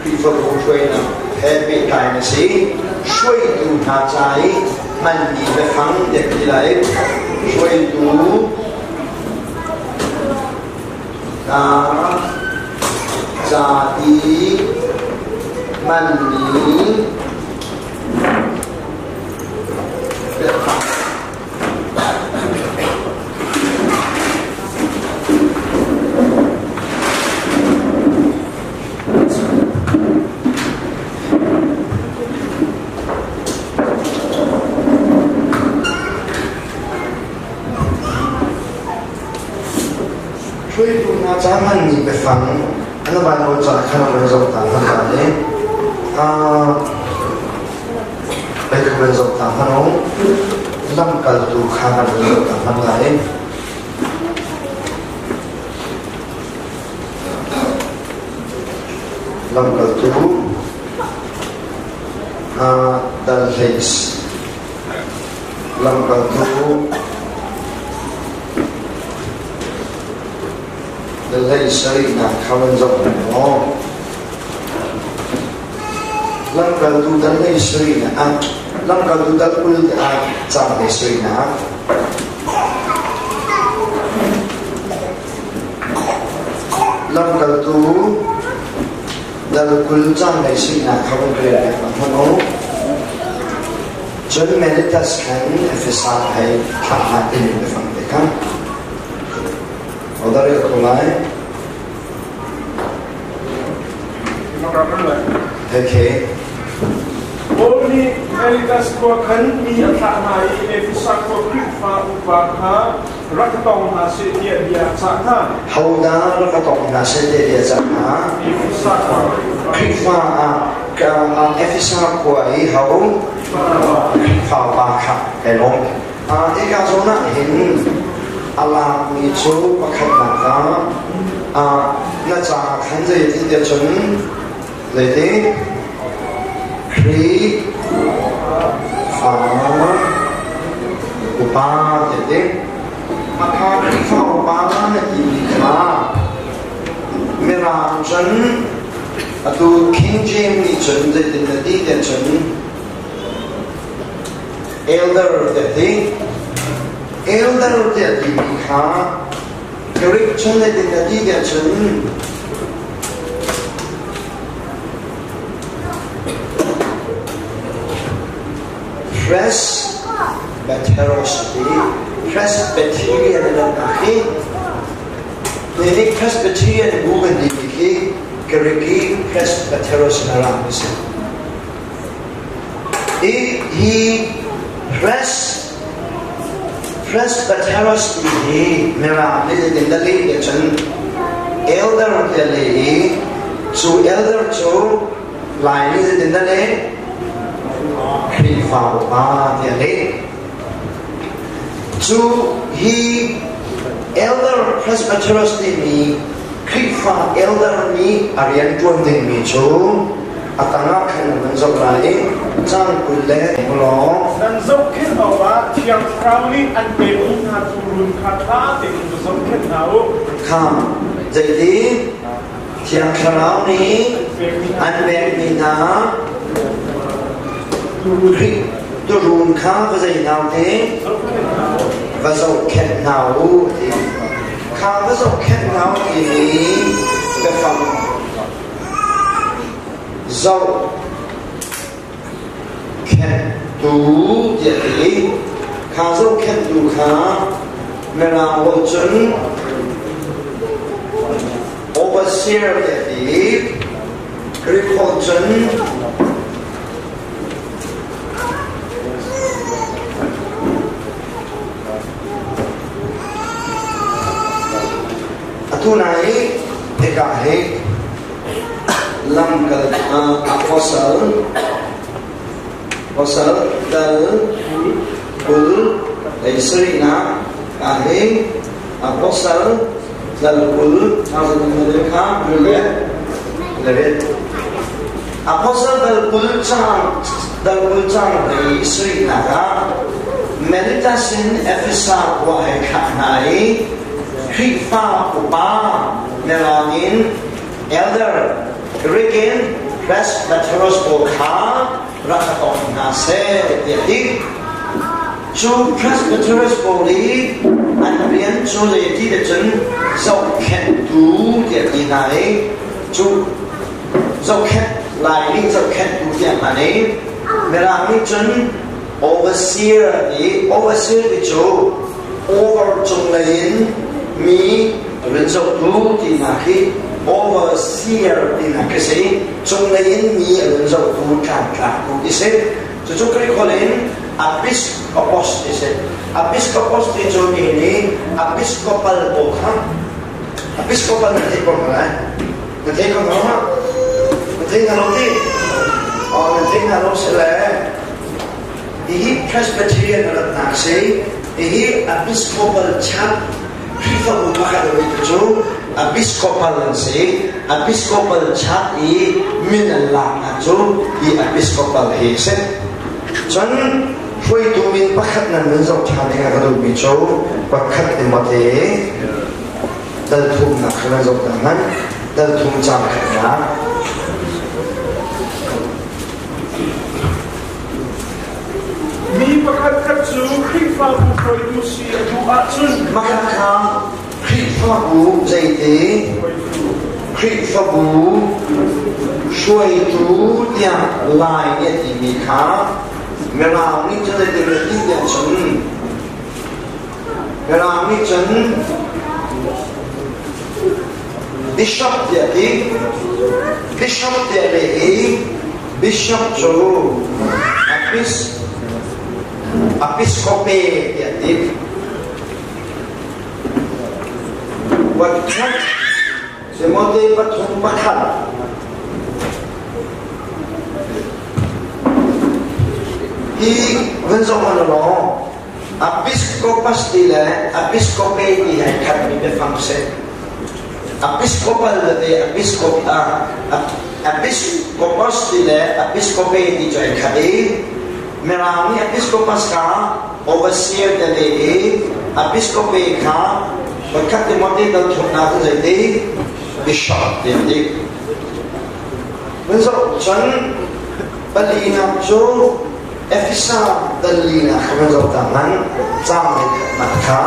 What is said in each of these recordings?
Khrihfabu hruainak he pehtlai na si. Hruaitu hna ca i hmanmi biafang tiah ti lai. Hruaitu hna ca i hmanmi biafang. Hruaitu hna ca hmanmi biafang an Baibal ca kha van zoh ta hna le Bei kha van zoh ta hmanh u. Lamkaltu kha kan van zoh ta hmanh lai. Lamkaltu dal hlei lamkaltu dal hlei sarihnak kha van zoh hmanh u. Lamkaltu dal hlei sarihnak lamkaltu dal 20 ah cang hlei sarihnak Lamkaltu dal 20 cang hlei sarihnak kha vun rel piak hmanh u. Cun Melitas khan Efesa hei thlah hna timi biafang te kha. Odar ko lai. Okay. Paul nih Melitas khua khan mi a thlah hna i Efesa khua Khrihfa upa kha rak ka tong hna seh tiah bia a cah hna. Hodah rak ka tong hna seh tiah bia a cah hna? Efesa khua Khrihfa ah Efesa khua i ho Khrihfa upa kha kai lawm. Hika zawn ah hin a lakmi cu pakhatnak ah na ca khan zeitin cun zeitin Khrih fa upa ti Hakha Khrihfa upa na timi kha Mirang cun atu King James nih cun zeitin na ti tiah cun Elder tiah ti. Elder tiah timi kha Greek cun zeitin na ti tiah cun Presbyteros ti. Presbyterian an nak hi Ni Presbyterian bu kan timi khi Greek i Presbyteros na ram a si. Hi Presbyteros ti hi Mirang nih zeitin dah leh tiah cun elder tiah leh i cu elder cu Lai nih zeitin dah leh? Khrihfa upa tiah leh. Cu hi elder Presbyteros timi Khrihfa elder nih a rian ṭuan dingmi cu a tangah khan nan zoh lai i cang 20 le law Nan zohkhenh awkah Thiang Thlarau nih an pekmi hna tuurun kha ṭha tein va zohkhenh hna u. Kha zeiti Thiang Thlarau nih an pekmi hna Khrih tuurun kha va zei hna u ti va zohkhenh hna u ti. Kha va zohkhenh hna u timi biafang zohkhenhtu tiah ti. Kha zohkhenhtu kha Mirang holh cun overseer tiah ti. Greek holh cun Atu nai hika hi lamkal apostle apostle dal 20 lei sarihnak ah hi apostle dal 20 kha 20 le 11 Apostle dal 20 cang dal 20 cang lei sarihnak ah Melitas in Efesa khua hei thlah hna i Khrihfa upa Mirang in elder Greek in Presbyteros pawl kha rak ka tong hna seh tiah a ti. Cu Presbyteros pawl i an rian cu zei ti le cun zohkhenhtu tiah a ti hna i cu zohkhenh lai nih zohkhenhtu tiah hman i Mirang nih cun overseer a ti. Overseer ti cu over cunglei in mi rin zohtu tinak hi overseer tinak khi si. Cunglei in mi a rin zohtu tlangtlaktu ti si. Cucu Greek holh in episkopos ti si. Episkopos ti cu mi nih episcopal pawl kha episcopal na theih ko hna lai. Na thei ko hna Na thei hna lo ti? Oh, na thei hna lo si le hihi Presbyterian a ratnak si. Hihi Episcopal Church Khrihfabu pakhat a mi cu Episcopal an si. Episcopal Church i min an laknak cu hi Episcopal hi a si. Cun hruaitu min pakhat nan min zoh ṭhan ding a ka duhmi cu pakhat Timote dal thumnak kha nan zoh ta hmanh. Dal thum cang khatnak. Mi pakhatkhat cu Khrihfabu hruaitu si a duh ahcun Mah kha Khrihfabu zeiti Khrihfabu hruaitu tiah Lai nih a timi kha Mirang nih cun zeiti na ti tiah cun Mirang nih cun Bishop tiah ti Bishop tiah leh i Bishop cu Epis Episcope tiah ti. Voikhat Timote pathum pakhat hi van zoh hmanh law Episcopus ti le Episcope ti he khatmi biafang si. Episcopal le Episcop Episcopus ti le Episcope ti cu ai khat i Mirang nih Episcopus kha overseer te le i Episcope kha voikhat Timothy dal thumnak cu zeiti bishop ti an ti. Zoh cun palinak cu Efesa dal linak kha kan zoh ta hmanh caang khatnak kha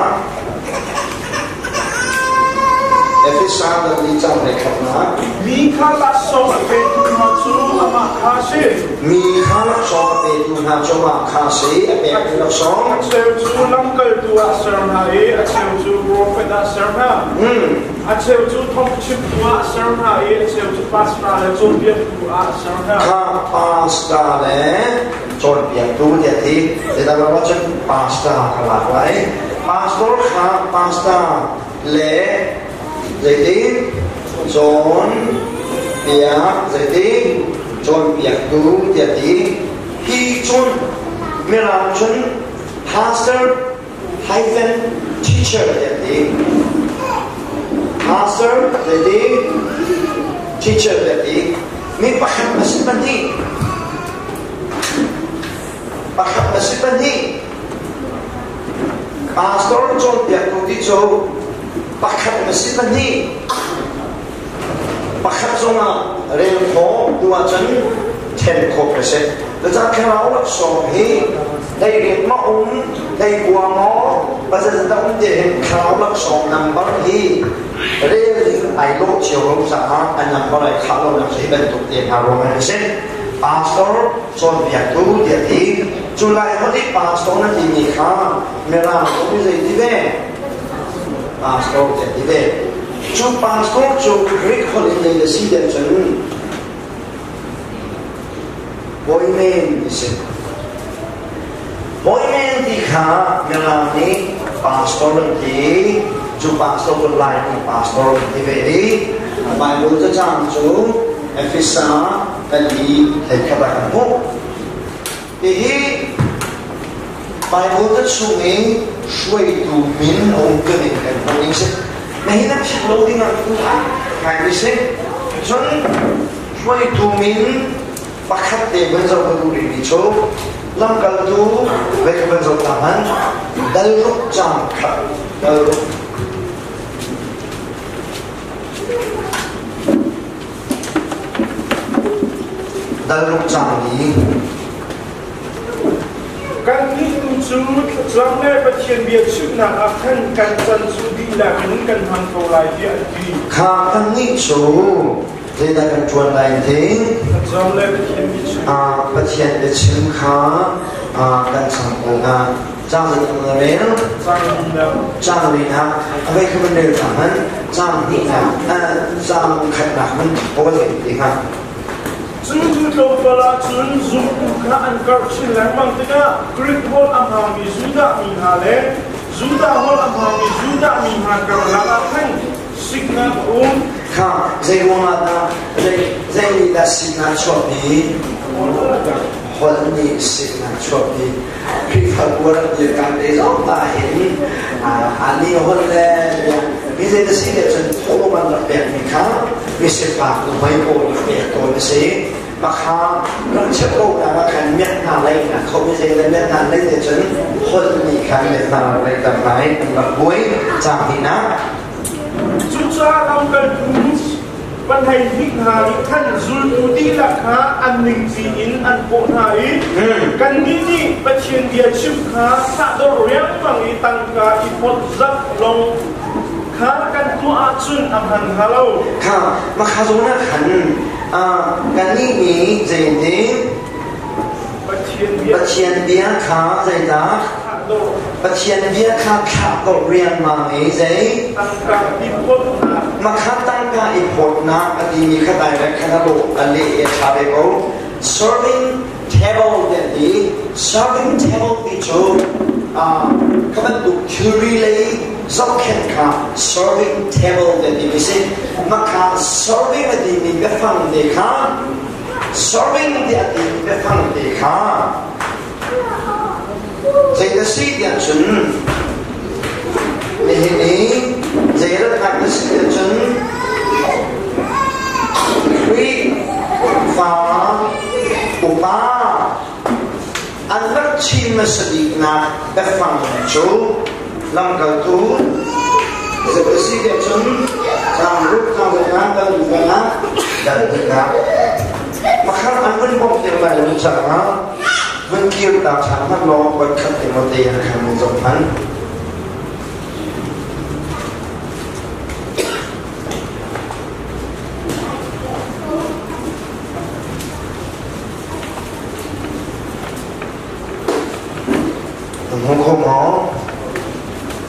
Efesa dal li caang khatnak. Mi kha laksawng a petu hna cu amah kha a si. Mi kha laksawng a petu hna cu amah kha a si, a pekmi laksawng. A cheu cu lamkaltu ah a ser hna i a cheu cu profet ah a ser hna. A cheu cu thawngchimtu ah a ser hna i a cheu cu pastor le cawnpiaktu ah a ser hna. Kha pastor le cawnpiaktu tiah ti. Zeidang lo ahcun pastor ka lak lai. Pastor kha pastor le zeitin cawn piak zeitin cawnpiaktu tiah ti. Hi cun Mirang cun pastor hyphen teacher tiah ti. Pastor zeiti teacher tiah ti. Mi pakhat na si pahnih. Pakhat na si pahnih. Pastor cawnpiaktu ti cu pakhat na si pahnih. Pakhat zongah rel khawh tu ahcun then khawh ka si. Cucaah thlarau laksawng hi hleiriat ma um, hleikua maw, pazat um te hin thlarau laksawng number hi rel ding ai lawh cio lo caah a number ai khah lo nak hi bantuk te hna ruang an si. Pastor cawnpiaktu tiah ti. Cu lai hot i pastor na timi kha Mirang zong nih zei ti ve? Pastor tiah ti ve. Cu pastor cu Greek holh in zei na si tiah cun Poimen ti si. Poimen ti kha Mirang nih pastor an ti. Cu pastor cu Lai nih pastor an ti ve i Bible cacang cu Efesa pali hleikhat ah kan hmuh. Hihi Bible ca chung i hruaitu min a um ning kan hmuh ning si. Na hi na philh lo ding ah tu ngai mi si. Cun hruaitu min pakhat te van zoh ka duh rihmi cu lamkaltu vei ka van zoh ta hmanh dal ruk cang khat dal ruk. Dal ruk cang li. Kannih tu cu thlacam le Pathian bia chimnak ah khan kan can cu dihlak in kan hmang ko lai tiah an ti. Kha kannih cu zeidah kan ṭuan lai ti? Thlacam le Pathian bia chim. Pathian biachim kha kan cham ko hna. Cang na rel? Cang linak. A vei kha van rel ta hmanh. Cang hnihnak, cang khatnak hmanh pawl ti kha. Cu hnu tlawmpal ah cun zumtu kha an karh chin lengmang tikah Grik holh a hmangmi Judah mi hna le Judah holh a hmangmi Judah mi hna karlak ah khan siknak a um. Kha zei ruangah dah zei nih dah siknak chuahpi? Holh nih siknak chuahpi. Khrihfabu rak dir kan te zong ta hin ani holh le mi zei na si le cun thawhlawm an rak pekmi kha misipa nuhmei pawl rak pek tawn a si. Makha rak chep ko na ma khan miak hna lei na kho mi zei le miak hna lei te cun holh nih khan miak hna lei tam ngai an rak buai cang hi na. Cucaah lamkaltu Panhei hna nih khan zultu dihlak kha an ningzi in an kawh hna i kannih nih Pathian bia chim kha sahdorh riangmang i tangka i phawtzamh lawng kha kan tuah ahcun a hman hnga lo. Kha makha zawn ah khan kannih nih zeitin Pathian bia kha zeidah Pathian bia kha thlahdorh riangmang i zei makha tangka i phawtnak a timi kha direct khan a lawh a leh i a ṭha ve ko. Serving table ti an ti. Serving table ti cu kha bantuk thilri lei zohkhenh kha serving table ti an timi si. Makha serving a timi biafang te kha serving ti a timi biafang te kha Zei na si tiah cun nihin i zei ratnak na si tiah cun Khrihfa upa an rak chim hmasa biknak biafang cu lamkaltu zei na si tiah cun tlangrup tlangrup kan duhnak dan duhnak Makhat an vun bawmh tir lai lo caah vun kir ta ṭhan hmanh law voikhat Timote an khan mun zong hman. Hmu kho maw?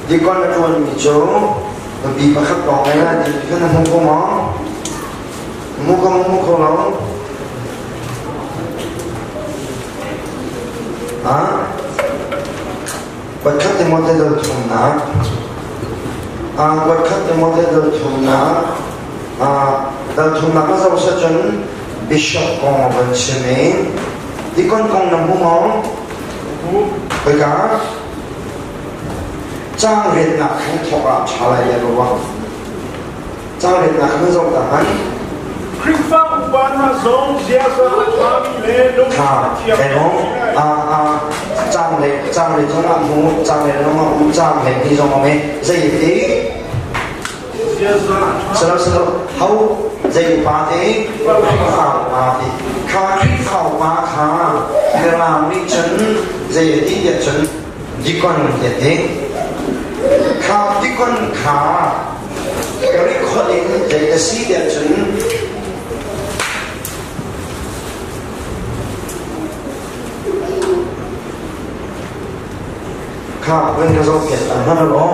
Dikon a ṭuanmi cu nupi pakhat lawng ai la ti kha na hmu kho maw? Mu kho mu kho lo. Ha? Pakhat te mote dal thumnak. Ah, pakhat te mote dal thumnak. Ah, dal thumnak ka zoh sa cun bishop kong van chim i dikon kong na hmu maw? Khoika? Cang riatnak khan thawk ah ṭha lai le ruang. Caanretnak na zoh ta hmanh. Khrihfa upa hna zong ziaza a ṭhami le lungthin a thiam Cang le cang le zong ah mu cang le zong ah um cang le ni zong um zei ti ziaza salo salo ho zei upa te Khrihfa upa te kha Khrihfa upa kha Mirang nih cun zei ti tiah cun dikon tiah ti kha dikon kha Ka rikholh in zei na si tiah cun kha vun ka zohpiak ta hmanh law.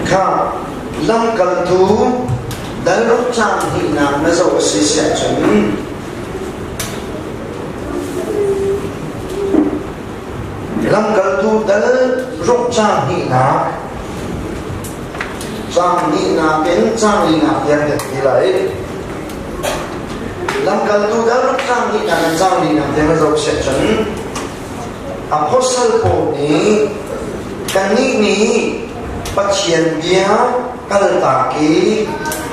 Kha lamkaltu dal ruk caan hnihnak na zoh a si siah cun lamkaltu dal ruk caan hnihnak caan hnihnak in caan linak tiang kan ti lai. Lamkaltu dal ruk caan hnihnak in caan linak tiang na zoh siah cun Apostle Paul nih kannih nih Pathian bia kaltak i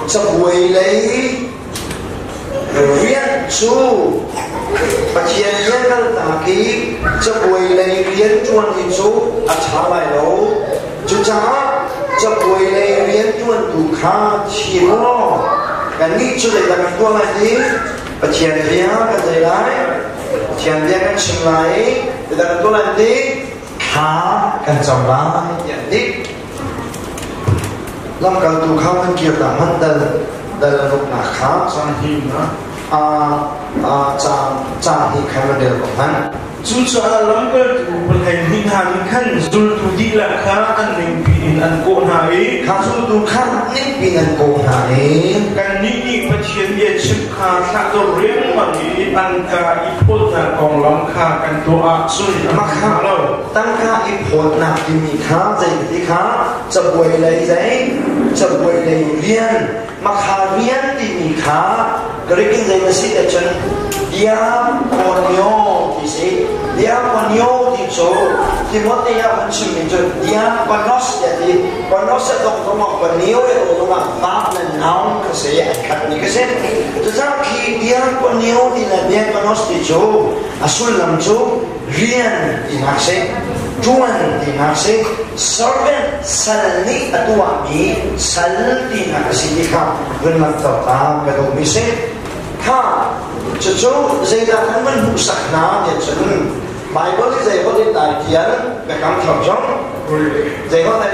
cabuai lei rian cu Pathian bia kaltak i cabuai lei rianṭuan hi cu a ṭha lai lo. Cucaah cabuai lei rianṭuantu kha thim u law kannih cu zeidah kan tuah lai ti? Pathian bia kan zei lai, Pathian bia kan chim lai i zeidah kan tuah lai ti? Thla kan cam lai tiah an ti. Lamkaltu kha kan kir ta hmanh dal dal ruknak kha caang hnih khan va rel ko hmanh. Cucaah lamkaltu pahleihnih hna nih khan zultu dihlak kha an ningpi in an kawh hna i Kha zultu kha ningpi in an kawh hna i kannih nih Pathian bia chim kha thlahdorh riangmang i tangka i phawtnak konglam kha kan tuah ahcun a Mah kha lo. Tangka i phawtnak timi kha zei ti kha cabuai lei zei cabuai lei rian makha rian timi kha Greek in zei na si te cun diakonio ti si. Diakonio ti cu Timote ah hun chimmi cu diakonos tiah ti. Konos a dong zong ah konio a dong zong ah verb le noun kha si, an khat mi kha si. Cucaah khi diakonio ti le diakonos ti cu a sullam cu rian tinak si, ṭuan tinak si, servant sal nih a tuahmi sal tinak a si ti kha vun langhter ta ka duhmi si. Kha cucu zeidah kan van hmuhsak hna tiah cun Bible i zei holh in dai tial biakam thar zong zei holh dai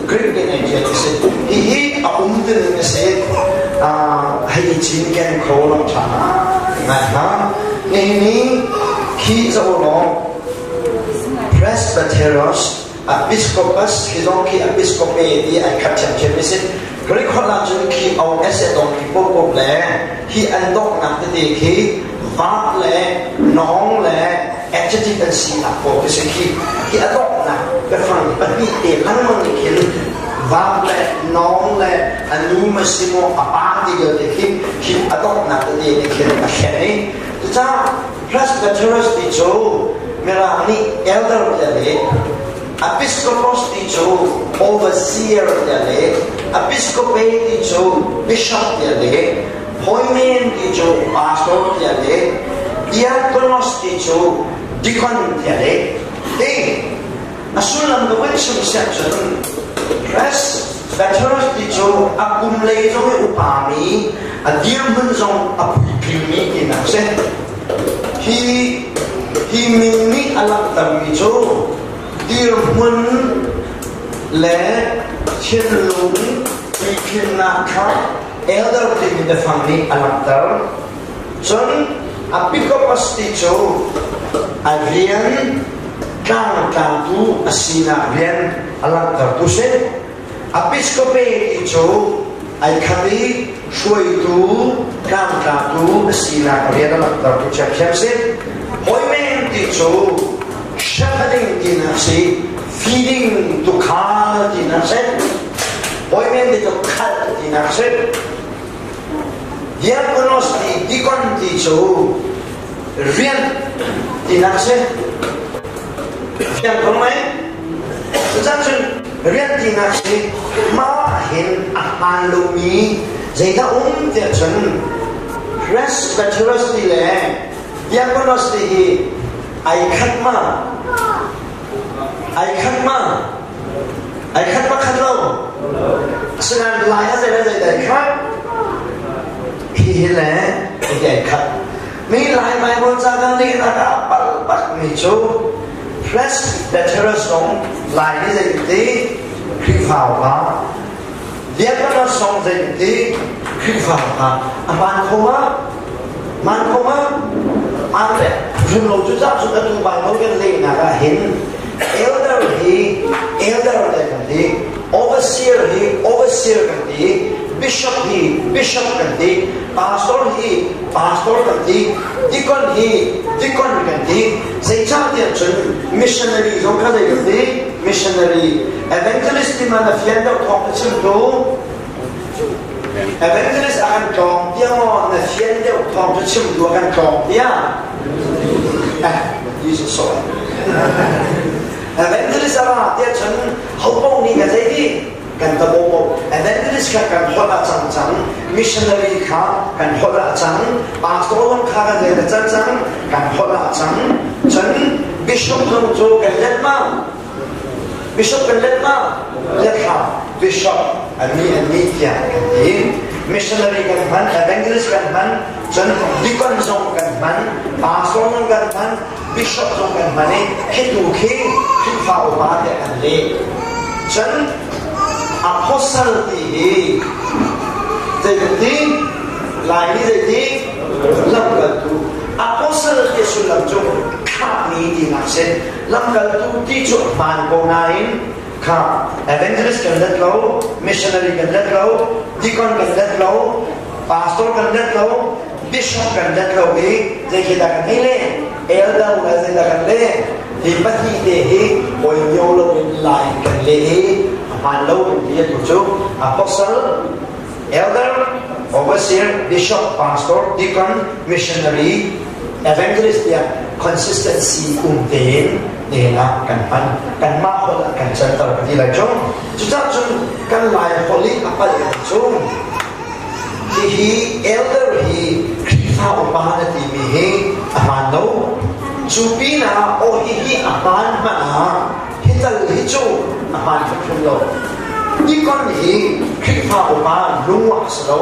Greek in ai tial a si. Hihi a um tining a si. Hei chin ken kho lo ṭha ngai hna. Nihin ni khi zoh lawng Presbyteros Episcopus hi zong khi Episcope ti ai khat ṭhiamṭhiam mi si. Greek holh ah cun khi OS a dong khi pop le hi an donghnak tete khi verb le noun le adjective an sinak pawl khi si khi hi a donghnak biafang pahnih te lengmang nih khin verb le noun le a nu ma si maw a pa ti vialte khi hi a donghnak tete nih khin a thlen i cucaah Presbyteros ti cu Mirang nih elder tiah leh, Episcopos ti cu overseer tiah leh, Episcope ti cu bishop tiah leh, Poimen ti cu pastor tiah leh, Diakonos ti cu deacon tiah leh. Hi a sullam ka vun chim siah cun Presbyteros ti cu a kum lei zong i upami, a dirhmun zong a puitlingmi tinak a si. Hi hi min nih a langhtermi cu dirhmun le thinlung puitlinnak kha elder timi biafang nih a langhter. Cun Episkopos ti cu a rian tlangtlangtu a sinak rian a langhtertu si. Episkope ti cu ai khat i hruaitu tlangtlatu a sinak rian a langhtertu ṭhiamṭhiam si. Hawimen ti cu shepherding tinak si, feeding tuukhal tinak si. Hawimen ti cu khalh tinak si. Diakonos ti deacon ti cu rian tinak si. Fiang ko mei? Cucang cun rian tinak si mah hin a hmaan lomi zeidah um tiah cun Presbyteros ti le Diakonos ti hi ai khat ma? Ai khat ma? Ai khat ma khat lo? Asinain lai ah zei le zei ai khat? Hi hi le hi ai khat. Mi Lai Bible ca kan lehnak ah palh bak mi cu Presbyteros zong Lai nih zei ti Khrihfa upa Diakonos zong zei ti Khrihfa upa a hmaan kho ma? Hmaan kho ma? Hmaan le rim lo cu cah cu atu Bible kan lehnak ah hin elder hi elder le kan ti, overseer hi overseer kan ti, bishop hi bishop kan ti, pastor hi pastor kan ti, deacon hi deacon kan ti. Zeicahtiah cun missionary zong kha zei kan ti? Missionary. Evangelist ti man a fian deuh thawng na chimtu. Evangelist a kan tlawng tiang maw na fian deuh thawng cu chimtu a kan tlawng tiah? Eh, Jesus so. Evangelist a ra tiah cun ho paoh nih ka zei ti? Kan ta bo evangelist kha kan holh ah cang cang, missionary kha kan holh ah cang, pastor zong kha kan zei cang cang kan holh ah cang. Cun bishop zong cu kan let ma? Bishop kan let ma? Let hlah. Bishop an ni tiah kan ti. Missionary kan hman, evangelist kan hman, cun deacon zong kan hman, pastor zong kan hman, bishop zong kan hman i khi tu khi Khrihfa upa tiah kan leh. Cun apostle ti hi zei kan ti? Lai nih zei ti? Lamkaltu. Apostle ti sullam cu thlahmi tinak si. Lamkaltu ti cu a hmaan ko nain kha evangelist kan let lo, missionary kan let lo, deacon kan let lo, pastor kan let lo, bishop kan let lo i zei khi dah kan hei le elder le zei dah kan le hi pahnih te hi oi nio lo in lai kan le i a hmaan lo in bia tu cu apostle, elder, overseer, bishop, pastor, deacon, missionary, evangelist tiah consistency um tein nihin ah kan hman, kanmah holh ah kan canter ka ti lai cu. Cucaah cun kan Lai holh i a palh cu hihi elder hi Khrihfa upa na timi hi a hmaan lo. Cu pinah aw hihi a hmaan hmanh ah hi tal hi cu a hmaan hrimhrim lo. Deacon hi Khrihfa upa lung ah a si lo.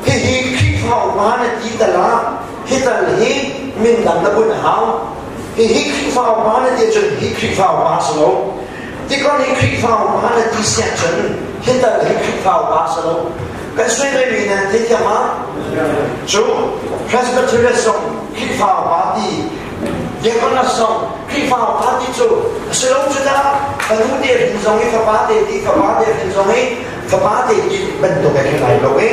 Hihi Khrihfa upa na ti tal ah hi tal hi min dang na bunh a hau. Hihi Khrihfa upa na ti ahcun hi Khrihfa upa a si lo. Tikon hi Khrihfa upa na ti si ahcun hi tal hi Khrihfa upa a si lo. Kan suai mi nan theithiam ma? Cu Presbyterian zong Khrihfa upa ti, Diakonos zong Khrihfa upa ti cu a si lo cu dah. Fanu te hrin zong i fapa te ti, fapa te hrin zong i fapa te ti bantuk he khin lai lo i.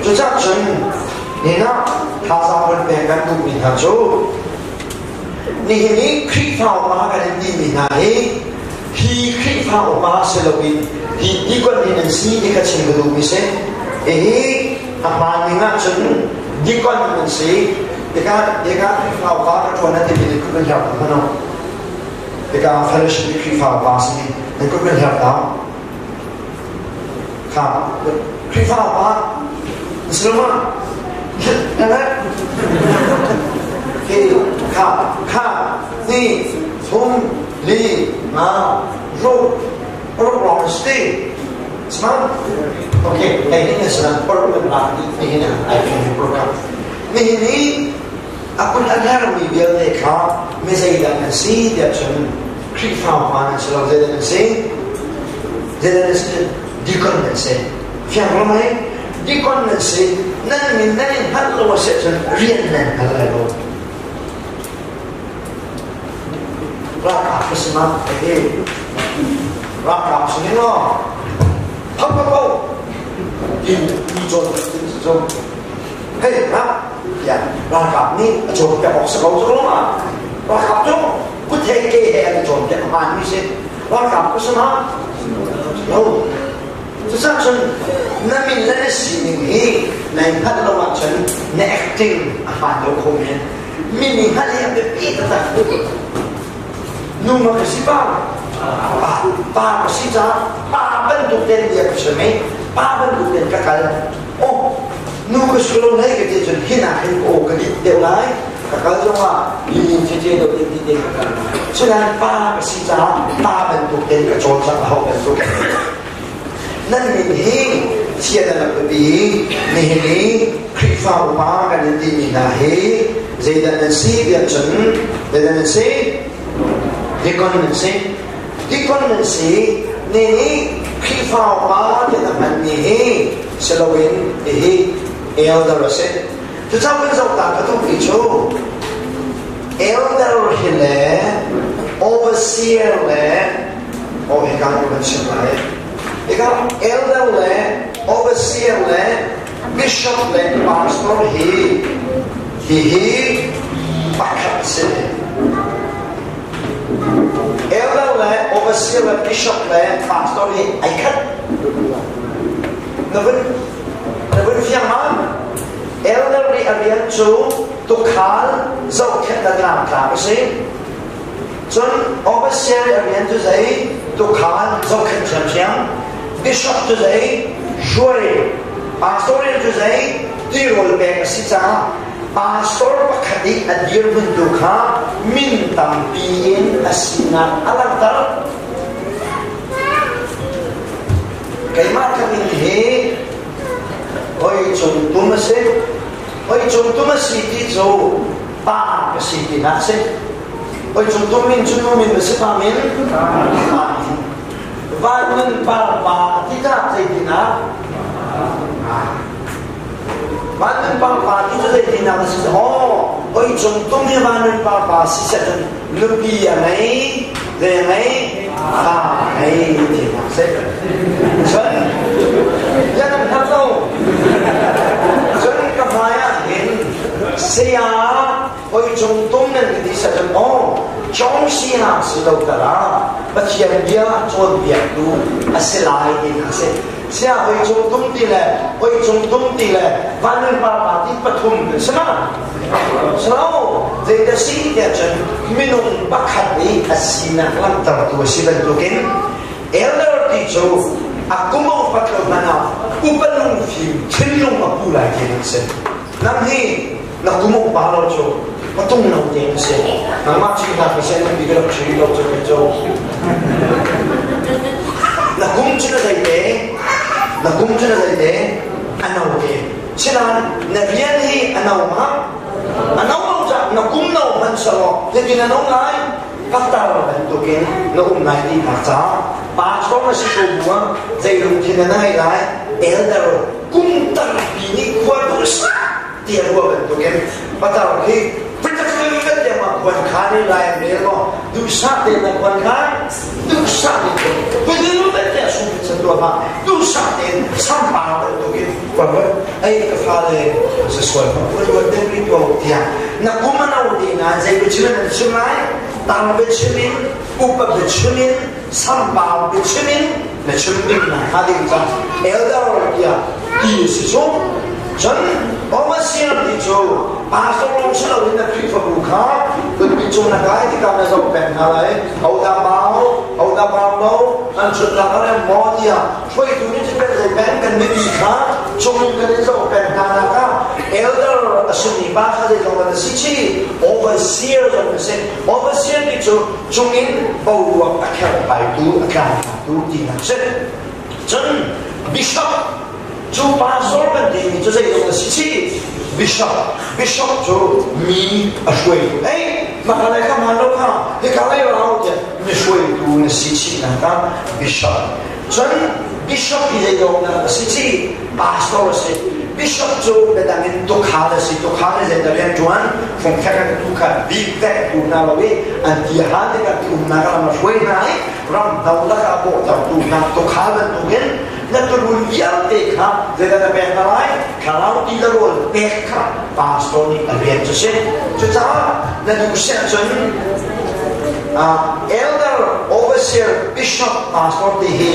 Cucaah cun nihin ah thazaang vun pek kan duhmi hna cu nihin i Khrihfa upa kan in timi hna hi hi Khrihfa upa si loin hi deacon hi nan si ti kha chim ka duhmi si. Hihi a hmaan ning ahcun deacon nan si. Tikah tikah Khrihfa upa ka ṭuan na timi nih kut nan herh hmano. Tikah fellowship i Khrihfa upa si nan kut nan herh ta. Kha Khrihfa upa Musulman hi kha kha ni thum li nga ruk ruk rong sti Smart? Okay, kay ni na sila paruk na ba ni ni na ai kan program. Ni ni akun anher mi vialte kha mi zeidah nan si tiah cun Khrihfa upa nan si lo, zeidah nan si? Zeidah nan si? Deacon nan si. Fiang lo mei? Deacon nan si. Nan min nan in hngalh lo a si ahcun rian nan hngal lai lo. Ralkap ka si ma? Ehe. Ralkap si ning law. Phau phau phau. Ti ti cawn ti cawn. Hei, ra. Tiah ralkap nih a cawnpiak awk si ko cu lo ma? Ralkap cu kut he ke he an i cawnpiak a hmaanmi si. Ralkap ku si ma? Lo. Cucaah cun na min le na sining hi nai hngalh lo ahcun na acting a hmaan lo kho men. Mi nih hngalh hi a biapi taktak. Nu ma ka si pa? Pa, pa ka si caah pa bantuk ten bia ka chim i pa bantuk ten ka kal. Oh, nu ka si lo lai ka ti cun hi nak hin aw ka dit deuh lai. Ka kal zongah lilin cece deuh te ti te ka kal. Cunain pa ka si caah pa bantuk ten ka cawlcangh a hau bantuk. Nan min hi thian a rak biapi. Nihin i Khrihfa upa kan in timi hna hi zeidah nan si tiah cun zeidah nan si? Deacon nan si. Deacon nan si. Nihin i Khrihfa upa ti na hmanmi hi si loin hihi elder a si. Cucaah kan zoh ta ka duhmi cu elder hi le overseer le oh hika hi kan chim lai. Hika elder le overseer le bishop le pastor hi hihi pakhat si. Elder le overseer le bishop le pastor hi ai khat. Na vun na vun fiang ma? Elder nih a rian cu tukhal zohkhenh le tlangtlak a si. Cun overseer a rian cu zei? Tukhan zohkhenh thiamthiam. Bishop cu zei? Hruai. Pastor rian cu zei? Tirawl pek a si caah pastor pakhat i a dirhmun tu kha min tampi in a sinak a langhter. Keimah ka min hi hoi cung tum a si. Hoi cung tum a si ti cu pa ka si tinak a si. Hoi cung tum min cu nu min a si, pa min? Pa min. Van nun par pa tikah zeitinah? Van nun par pa ti cu zeitinah a si? Oh, hoi cung tum hi van nun par pa si seh cun nupi a ngei, zei a ngei? Fa a ngei tinak a si. Cun, yan an hngal lo. Cun ka hmai ah hin saya hoi cung tum nan ka ti seh cun aw cong sinak si lo tara Pathian bia cawnpiaktu a si lai ti a si. Sia hoi cung tum ti le hoi cung tum ti le vanlun pa pa ti pathum si ma? So zeidah si tiah cun minung pakhat nih a sinak langhtertu a si bantukin elder ti cu a kum a upat lo hmanh ah upa lungfim thinlung a pu lai ti an si. Nang hi na kum a upa lo cu patung lo te na si. Nangmah chim hna ka sen bi ka rak chim lo cu kai cu. Na kum cu na zei te? Na kum cu na zei te? A no te. Sinain na rian hi a no ma? A no lo cah na kum no hmanh selaw zeitin na no lai? Paktar bantukin na um lai ti hna caah pastor na si ko bu ah zei lungthin na ngei lai? Elder kum tampi nih khua duh ti a ruah bantukin patar khi khuan khan in lai an rel maw duhsah tein na khuan khan duhsah tein pudil te sum san tua ma duhsah tein sampar bantukin khuan ei ka fale se sual ma khuan ruat deuh ri ko tiah na kum ano ti na zei bu chim an chim lai tang be chimin upa be chimin sampar be chimin na chim ding na ha ding cang elder tiah ti si chung. Cun overseer ti cu pastor lawng si loin na Khrihfabu kha kutpi cung na kai tikah na zoh peng hna lai. Hodah bau, hodah bau lo, an chunnak a rem maw tiah hruaitu nih cu kan zei peng kan mipi kha cung in kan in zoh peng hna nak ah elder a simi pa kha zeizong an si chi overseer zong a si. Overseer ti cu cung in boruak a kherhbaitu, a tlangtlatu tinak si. Cun bishop cu pastor kan timi cu zeizong a si chi bishop bishop cu mi a hruaitu ei maka lai kha man lo kha hika lai rau tiah mi hruaitu na si chi na ka bishop. Cun bishop hi zeizong na a si chi pastor a si. Bishop cu biadang in tukhal a si. Tukhal ni zeidah rian ṭuan fungfek an tu kha bik vek tu hna lo i an ti ha tikah ti umnak ram a hruai hna i ram do lakah bawhtertu hna tukhal bantukin na turun vialte kha zeidah na pek hna lai? Thlarau ti le rawl pek kha pastor nih a rian cu si. Cucaah na duh siah cun elder, overseer, bishop, pastor ti hi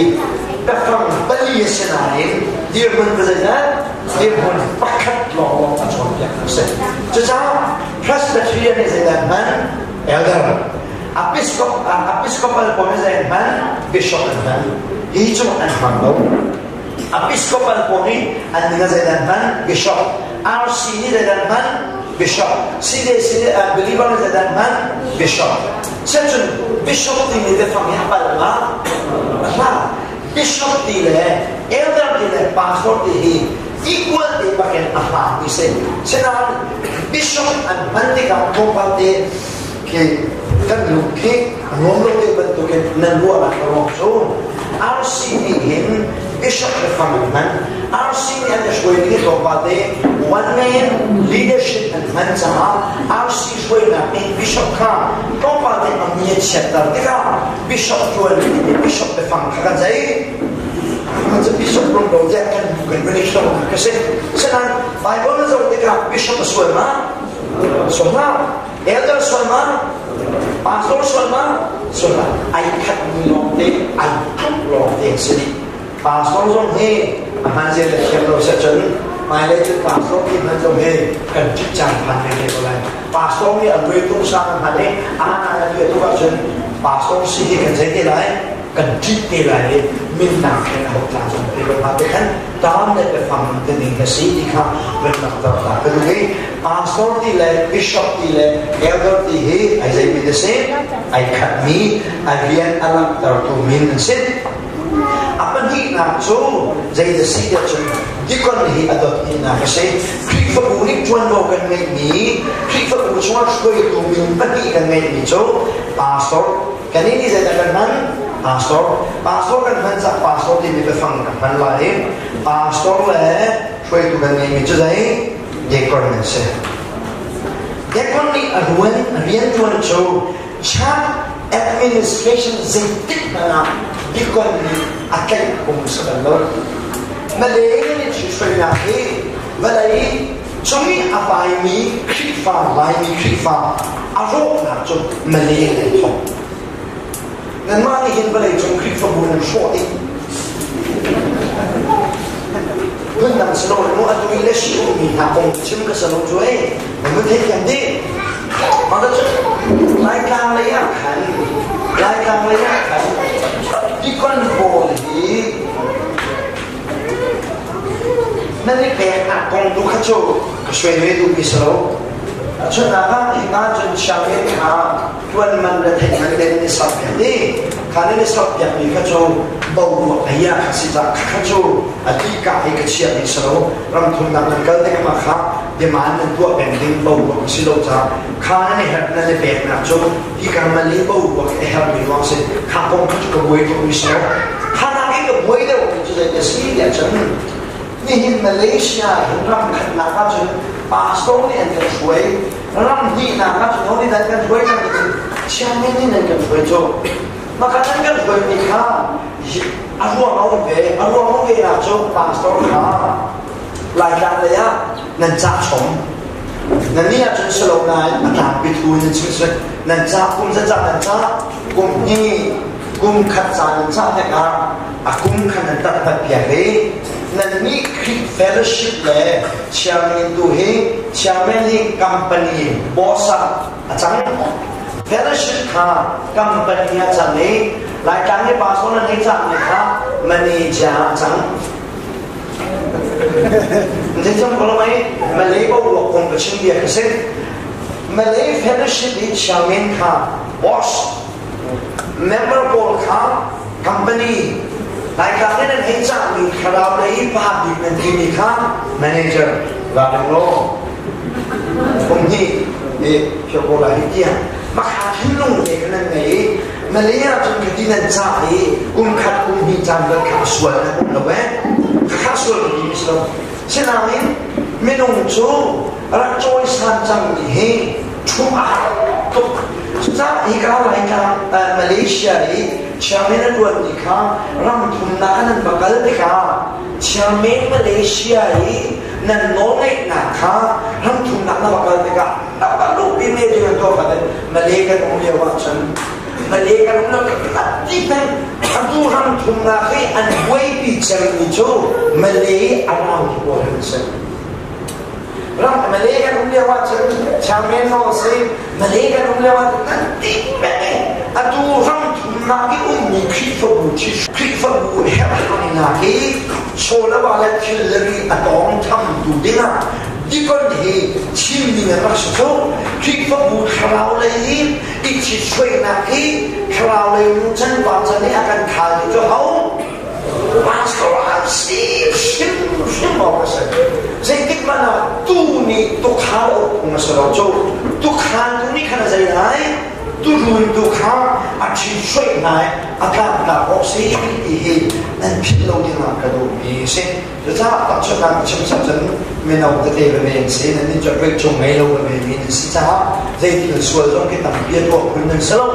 biafang pali a si nain dirhmun va zeizat dirhmun pakhat lawng a cawnpiak a si. Cucaah Presbyterian nih zeidah hman? Elder. Episcopal pawl nih zei an hman? Bishop an hman. Hi cu an hmang lo. Episcopal pawl nih an min ah zeidah an hman? Bishop. RC nih zeidah an hman? Bishop. CDC nih believer nih zeidah an hman? Bishop. Cun bishop timi biafang hi a palh ma? A hlah. Bishop ti le elder ti le pastor ti hi equal te bakin a hlah ti si. Sinain bishop an hman tikah tlawmpal te khi kan lung khi a nuam lo te bantukin nan ruahnak a ruang cu RC nih hin bishop biafang an hman. RC nih an i hruai ning tlawmpal te one man leadership an hman caah RC hruainak nih bishop kha tlawmpal te a mi a chiatter tikah bishop ṭuan ning bishop biafang kha kan zei cu bishop rum lo tiah kan bu kan van i hlonak ka si. Sinain Bible na zoh tikah bishop a sual ma? Sual ma? Elder sual ma? Pastor sual ma? Sual ma? Ai khat mi lawng te, ai tluk lawng te si dih. Pastor zong hi a hman zia le thiam lo seh cun Hmailei cun pastor ti hmanh zong hi kan ṭih caan phan ve te ko lai. Pastor nih a lui tung sang an hman i ana na tuah tuk ahcun pastor si hi kan zei te lai? Kan ṭih te lai i minnak khen a hau tla zong te ko hna te khan tam le biafang te ning ka si ti kha van langhter ta ka duh i pastor ti le bishop ti le elder ti hi ai zei min a si? Ai khatmi a rian a langhtertu min an si. A pahnihnak cu zei da si tiah cun dikon hi a dot hnihnak a si. Khrihfabu nih ṭuanvo kan ngeihmi, Khrihfabu chungah hruaitu min pahnih kan ngeihmi cu pastor, kannih nih zeidah kan hman? Pastor. Pastor kan hman cak pastor timi biafang kan hman lai i pastor le hruaitu kan ngeihmi cu zei? Deacon an si. Deacon nih a ruan, a rianṭuan cu Church administration zeitik hmanh ah deacon nih a tlaih phung si bal lo. Malay nih ṭhithruainak hi vawlei cung i a vaimi Khrihfa, Laimi Khrihfa a rawhnak cu Malay in ai thawk. Nanmah nih hin vawlei cung Khrihfabu nan hrawh dih. Phundang si lo mu atu i le si ummi hna kong chim ka si lo cu ei. Nan mun theithiam dih. Mah cu Laitlang lei ah khan Laitlang lei ah khan deacon pawl hi nan i peknak kong tu kha cu ka suai ve duhmi si lo. Chunnak ah hika cun sianginn kha tuan man le theih man te nan i sak piak i kha nan i sak piakmi kha cu boruak lei ah kha si cah kha cu a ti ka hi ka chiah mi si lo ramthumnak nan kal tik ma kha demand nan tuah peng ding boruak si lo ca kha nan i herh nan i peknak cu hi ka mali boruak i herh mi ruang si kha kong kha cu ka buai tuk mi si lo kha nak in ka buai deuh mi cu zei te si tiah cun nihin Malaysia hin ram khatnak ah cun pastor nih an kan hruai ram hnihnak ah cun ho nih dan kan hruai cang cun chairman nih nan kan hruai cu maka nan kan hruai mi kha a ruang a um ve a ruang um ve nak cu pastor kha Laitlang lei ah nan cah chom nan nih ahcun si lo nain a tlangpi thu in chim sik nan cah kum za nan cah kum hnih kum khat ca nan cah tikah a kum khan nan tatpat piak i nannih Khrih fellowship le chairman tu hi chairman hi company boss ah a cang fellowship kha company a cang i Laitlang i pastor nan hei cahmi kha manager a cang Zeicam ko lo mei Malay boruak kong ka chim bia ka si Malay fellowship i chairman kha boss member pawl kha company Laitlang in an hei cahmi thlarau lei pa bik nan timi kha manager ralring law kum hnih nih phio lai hi tiang makha thinlung te kha nan ngei i Malay ah cun khati nan cah i kum khat kum hnih caan bal kha a sual nan um lo eh kha sual ka ti si lo sinain minung cu rak cawisan cangmi hi ṭhum a har tuk Cucaah hika Laitlang Malaysia i chairman a ṭuanmi kha ram thumnak ah nan va kal tikah chairman Malaysia i nan nawlngeihnak kha ram thumnak na va kal tikah na va luhpi me cu nan tuah fatin Malay kan um lio ahcun Malay kan um lo ti peng atu ram thumnak i an buaipi cemmi cu Malay a rau pawl an si. Ram Malay kan um lio ahcun chairman nawl si Malay kan um lio ahcun nan ti peng i atu ram thumnak i ummi Khrihfabu Khrihfabu herhhangnak hi chawlava le thil le ri a tawng thamtu dingah deacon hi chim ding an rak si cu Khrihfabu thlarau lei i i ṭhithruainak hi thlarau lei nu chan pa chan i a kan khal tu cu ho Pastor an si hrimhrim awk a si. Zeitik hmanh ah tuu nih tukhal a uk phung a si lo cu. Tukhal tu nih khan a zei lai? Turun tu kha a ṭhithruaih hna i a tlaktlak awk si ti hi nan philh lo dingah ka duhmi a si. Cucaah tahchunhnak ka chim cang cun mino tete veve an si, nan nih cu break chung ngei lo veve mi nan si caah zei thil sual zong khi tampi a tuah phun nan si lo.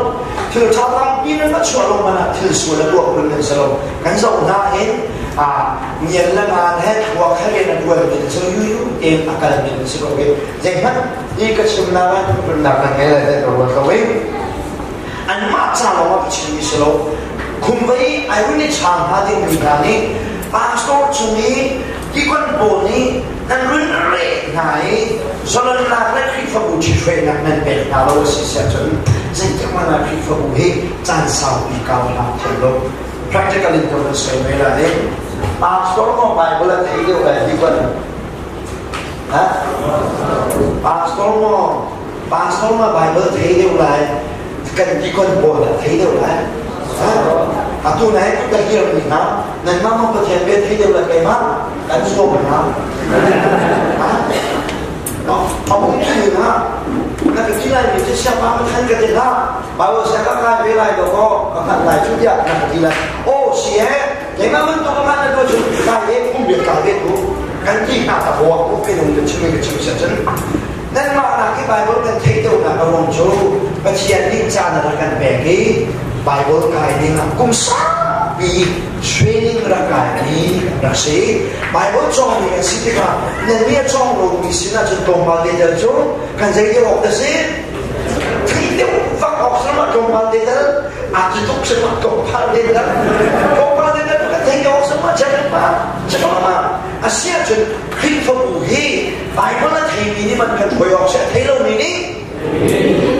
Thil ṭha tampi nan va chuah lo hmanh ah thil sual a tuah phun nan si lo. Kan zoh hna hin ngian le ngan he thluak he rian a ṭuan mi nan si lo, yu tein a kal mi nan si ko i zeihmanh hi ka chimnak ah phunnak nan ngei lai ka ruat lo i anmah ca lawng ah ka chimmi si lo. Khumvei ai hun i chang hnga dingmi hna nih pastor chung i deacon pawl nih Nan run reh hna i zalonnak le Khrihfabu ṭhithruainak nan pek hna lo a si siah cun zeitik hmanh ah Khrihfabu hi caan saupi kau hlah thiam lo. Practical in ka vun sawi mai la i pastor maw Bible a thei deuh lai ti kan ha pastor maw pastor ma Bible thei deuh lai kan ti kon pawl a thei deuh lai atu nai ka hiar mi hna nanmah ma Pathian bia thei deuh lai keimah kan zuam hna a um ti hna na ka ti lai mi cu siapa Pathian ka ti hlah Bible sia ka kai ve lai do ko ka hngalh lai cu tiah na ka ti lai oh si he keimah bantuk ka hngalh na tu cu kai ve kum biak kai ve tu kan ti hna ta ho ko ke nung ka chim ka chim sia cun nanmah nak hi Bible kan theih deuhnak a ruang cu Pathian nih caan a rak kan pek i Bible kai ding ah kum saupi training rak kai mi rak si. Bible cawng mi kan si tikah nan mi a cawng lomi sin ah cun tlawmpal te tel cu kan zei deuh awk da si? Theih deuh vak awk si ma tlawmpal te tel a ti tuk si ma tlawmpal te tel tlawmpal te tel kan theih deuh awk si ma check ma check ma a si ahcun Khrihfabu hi Bible a theimi nih man kan hruai awk si a thei lomi nih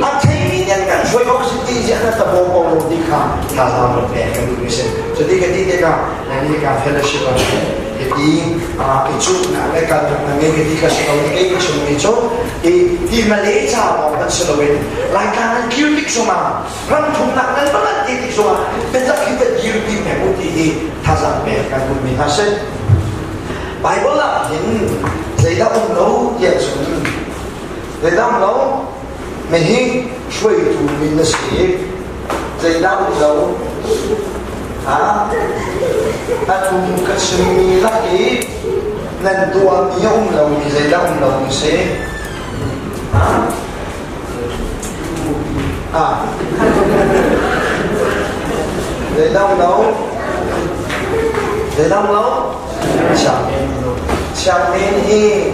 a theimi nih an kan hruai awk si ti si an ta bawm ko lo ti kha thazaang rak pek kan duhmi si cuti ka ti tikah nani ka fellowship ah hiti i cuhnak le kalnak na ngei ka ti ka si lo ni kei ka chimmi cu i ti Malay ca lawng kan si loin Laitlang an kir tik zongah ram thumnak nan va ti tik zongah biatak hi kan dirpi peng u ti hi thazaang pek kan duhmi hna si. Bible ah hin zeidah um lo tiah cun zeidah um lo mihi hruaitu mi na si zeidah um lo ha atu ka chimmi lak i nan tuahmi a um lo mi zeidah um lo mi si ha zeidah um lo zeidah um lo Sianginn hi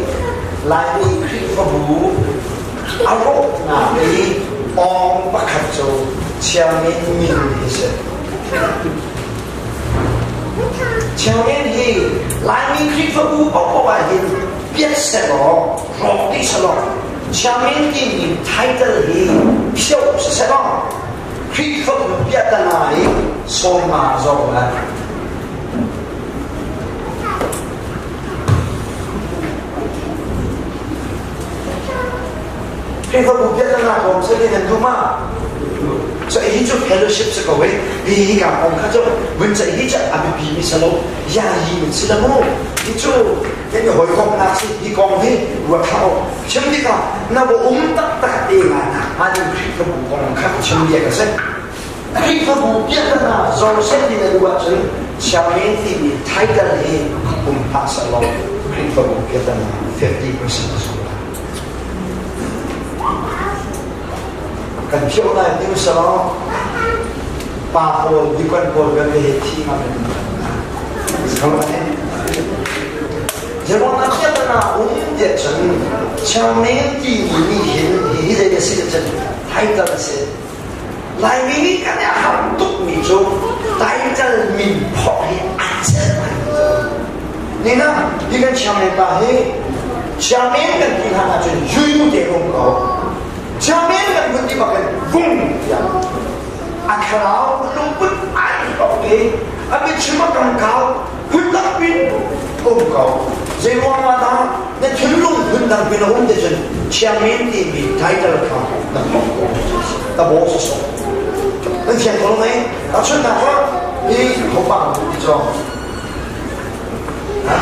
Laimi Khrihfabu a rawhnak i awng pakhat cu Sianginn min hi si. Sianginn hi Laimi Khrihfabu paohpaoh ah hin piat sehlaw, rawk dih sehlaw, Sianginn timi title hi phioh sisehlaw, Khrihfabu piahtana i sawmma zong ah Khrihfabu biaknak kong cu nan duh ma? So hi cu fellowship si ko i hi hi ka kong kha cu vun ceih hi cu a biapi mi si lo ya yi min si lo mu hi cu kan i hawikomhnak si hi kong hi ruat hlah u chim tikah na va um taktak te nga nak hnga ding Khrihfabu kong kha chim bia ka si Khrihfabu piahtana Joseph nih na duh ahcun Sianginn timi title hi um hlah sehlaw Khrihfabu piahtana 50% a sung lai. Kan philh lai ti usalaw pa pawl, dikon pawl vialte hi thi ngam in Zeruang ah piahtana um tiah cun Sianginn timi nih hin hi zei a si cun title a si. Laimi nih kan i harh tukmi cu title min phawk hi a celh ngai Nina hi kan chairman pa hi chairman kan ti hlan ahcun yui te um ko chairman kan vun ti bak in vung tiah a thlarau lungput ai bak te a biachim a kang kau phun dang pin um ko zei ruang ah dah na thinlung phun dang pin a um te cun chairman timi title kha na hmang ko ta bo so so nan thiang ko mei a chun nak ah hi thopang ti cho ha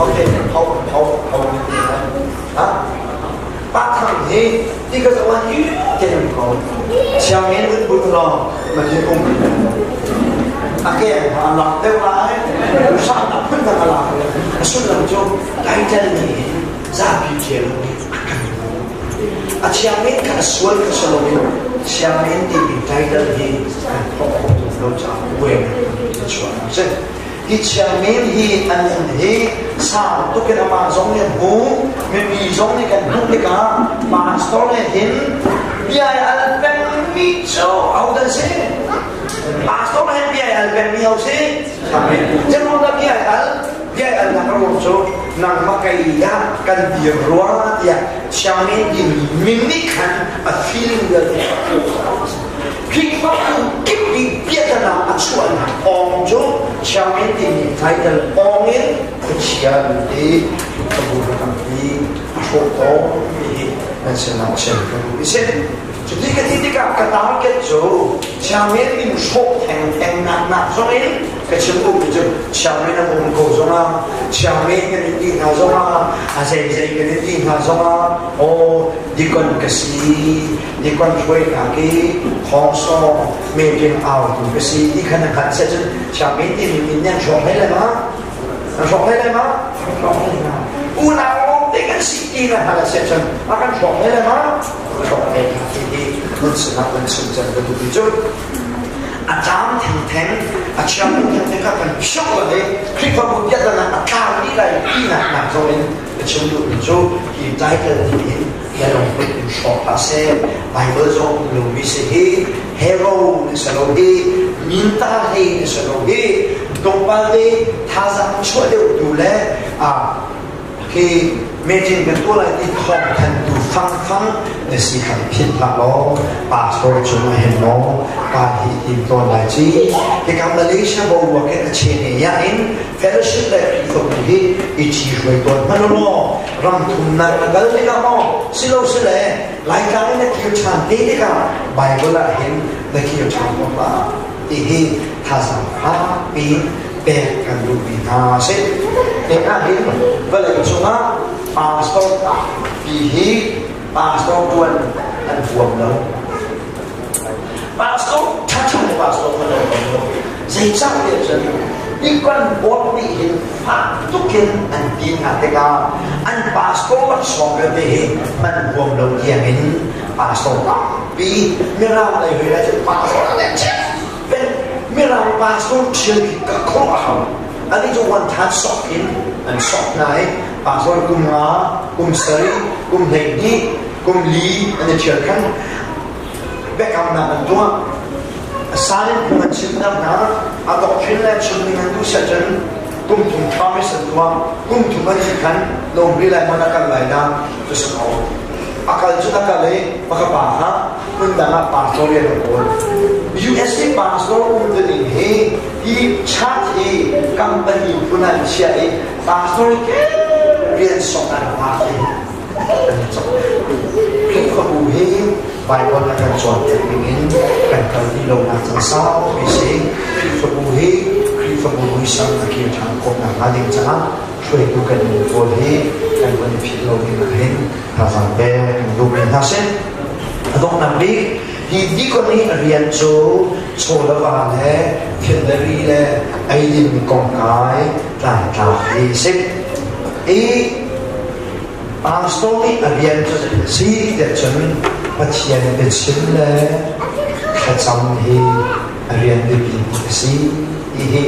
okay hau hau hau ha pa thang hi ti ka zawan hi te ko chairman un but lo ma hi um a ke a lak deuh lai sa a phun dang a lak a sullam cu title nih hin zapi ṭial nih a kan a thiangmin kha a sual kha si loin sianginn timi title hi kan thawk khawh tuk lo caah buainak a chuah si hi chiangmin hi an nun hi sau tuk in amah zong nih hmu mipi zong nih kan hmuh tikah pastor nih hin bia al pengmi cu ahodah si Pastor he bia al pengmi ho si? Zeruang dah bia al? Bia alnak a ruang cu nangmah kei ah kan dir rua tiah chairman timi min nih khan a feeling vialte a hmuh. Khrihfabu kip nih biatana a chuahnak awng cu chairman timi title awng in khuachia lut i Khrihfabu tampi a hrawh tawn mi hi nan sinah chim ka duh i si. Cuti ka ti tikah ka target cu chairman min hrawh thengtheng nak nak zong in ka chim duhmi cu chairman an um ko zongah, chairman kan in ti hna zongah, a zeizei kan in ti hna zongah, aw dikon ka si, dikon hruainak i thawngsawng meeting autu ka si ti khan na hngalh seh cun chairman timi min nan hrawk hlei lai ma? Nan hrawk hlei lai ma? Hrawk hlei ma? Unau lawng te kan si ti na hngalh seh cun a kan hrawk hlei lai ma? Hrawk hlei ma ti hi nan sinah nan chim cang ka duhmi cu a tlam thengtheng, a chiang thengtheng kha kan phioh lai i Khrihfabu biaknak a tlau dih lai tinak nak zong in ka chim duhmi cu hi title nih hin na lungput in hrawk hlah seh. Bible zong um lomi si hi, hero na si lo hi, minta hlei na si lo hi, tlawmpal te thazaang chuah deuh tu le khi meeting kan tuah lai ti thawng thantu fangfang na si khan philh hlah law pastor cung ah hin maw pa hi tim tawn lai ci. Hika Malaysia boruak in a chen ya in fellowship le Khrihfabu hi i ṭhi hruai tawn hmanh u law ram thumnak na kal tikah maw silo sile Laitlang in na kir ṭhan te tikah Bible ah hin na kir ṭhan ko ma ti hi thazaang fakpi pek kan duhmi hna a si. Hika hin vawlei cungah pastor tampi hi pastor ṭuan an huam lo. Pastor ṭhaṭha le pastor hman lo lo. Zeicah tiah cun Deacon board nih hin fak tukin an ti hna tikah an pastor laksawng vialte hi hman huam lo tiangin pastor tampi Mirang lei hoi lai cun pastor le Mirang pastor ṭhial khi ka khawh a hau. Ani cu one than sok in an sok hna i pastor kum 5, kum 7, kum 12, kum 4 an i ṭhial khan biakamnak an tuah. Salin phung an chimter hna. A doctrine le chimning an duh siah cun kum thum promise an tuah. Kum thum an si khan lawmri lai man a kal lai na cu si ko. A kal cu a kal i maka pa kha hmun dang ah pastor rian a kawl. US i pastor um ding hi hi church hi company phun an chiah i pastor ke rian sok an pa hi an cawk. Khrihfabu hi Bible a kan cawnpiak ningin kan kal ti lonak cang saupi si. Khrihfabu hi Khrihfabu muisam a kir ṭhan khawh nakhnga ding caah hruaitu kan nu pawl hi kan van i philh lo ding ah hin thazaang pek kan duhmi hna si. A donghnak bik hi deacon nih a rian cu chawlava le thilri le eidin kongkai tlangtlak hi si. I pastor nih a rian cu si tiah cun Pathian biachim le thlacam hi a rian biapi a si ti hi